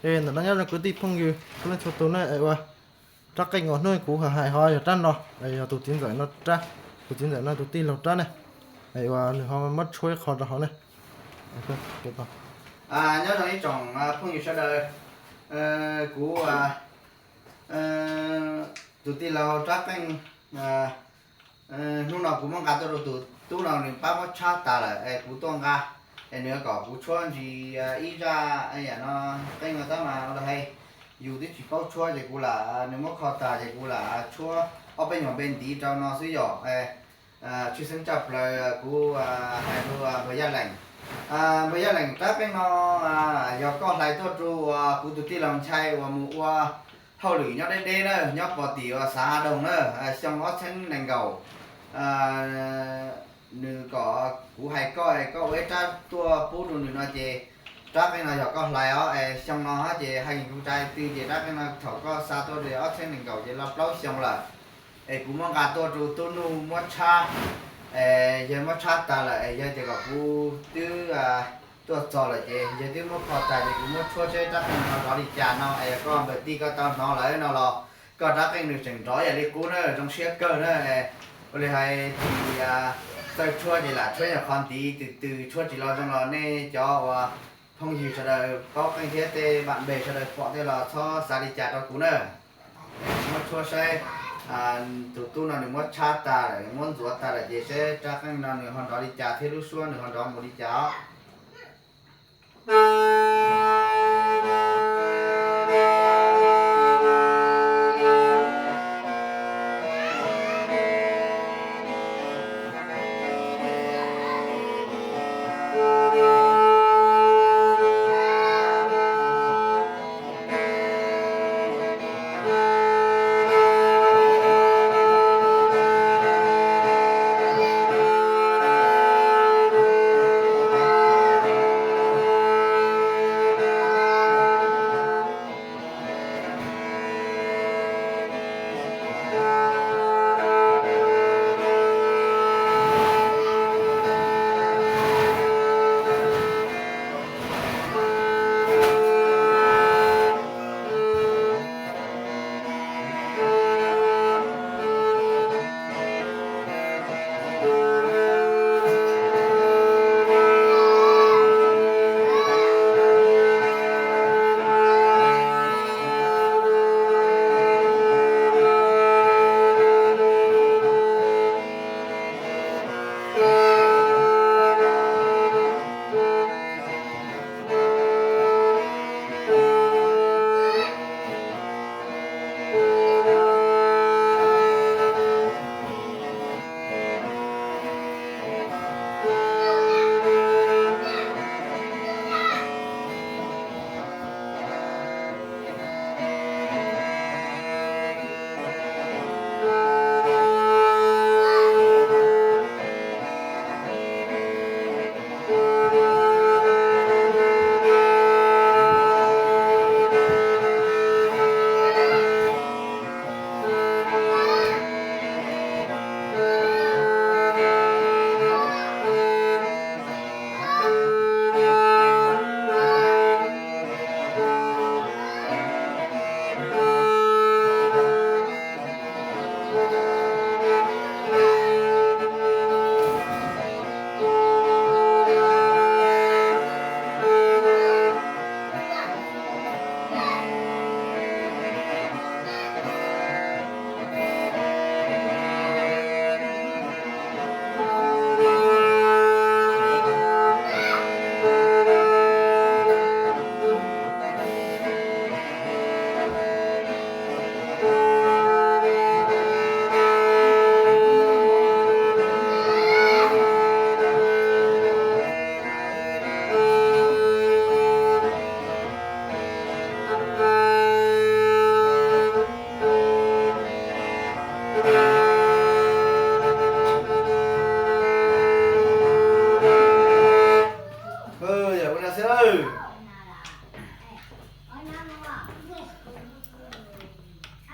Ntawm no nyob zoo kwv tij phooj ywg txhua leej txhua tus ne, es ua rab qeej uas hnub kuv hais ho yog rab no, es yog tus txiv ntxawm no rab, tus txiv ntxawm no tus tij laug rab ne, es uas nws ho muab tshuab ib qho rau hauv ne. Nyob zoo ib tsoom phooj ywg sawv daws, kuv tus tij laug rab qeej, hnub no kuv muab nqa tuaj rau tus tub no nws pab muab tshab tas lawm es kuv tuaj nqa, es nws kom kuv tshuab ntsis ib zaj, yam no qeej no tab mas los hais, yus twb tsis paub tshuab ces kuv lam, nws muab kho tas ces kuv lam tshuab ob peb nyuag npe ntiv rau no xwb yom. Tshwj xeeb tshaj plaws kuv hais rau npawg Yaj Leem. Npawg Yaj Leem, rab qeej no yog koj hlais tuaj rau kuv tus tij laug Nchai uas mus ua hauj lwm nyob deb deb na, nyob pog tim uas xav Doog na, xyoo ob txheeb nees nkaum. Nws kom kuv hais koj es koj ua ib rab tuaj pub rau nws no ces rab qeej no yog koj hlais os, es xyoo no ces hais kuv tsa twg ces rab qeej no thaum koj xa tuaj ces ob txheeb nees nkaum ces los plaub xyoo lawm. Es kuv muab nqa tuaj rau tub Nuj muab tshab, es yawg muab tshab tas lawm es yawg tias kom kuv twb tuaj txog lawm ces yawg twb muab kho tas ces kuv muab tshuab seb rab qeej no nrov li cas no es yog koj npawg tij koj tau hnov lawm no los koj rab qeej nws tseem nrov ib yam li qub na, zoo siab kawg na. Ua li hais tias txawj tshuab ces lam tshuab nyuag qho ntiv, tus twg tshuab tsis los zoo los nej cov uas phooj ywg sawv daws paub qeej thiab tej npam npeg sawv daws pom tej los txhob xav li cas rau kuv na. Muab tshuab saib, tus tub no nws muab tshab tas lawm, muab ntxuav tas lawm ces seb rab qeej no nws ho nrov li cas thiab lub suab nws ho nrov mus li cas os.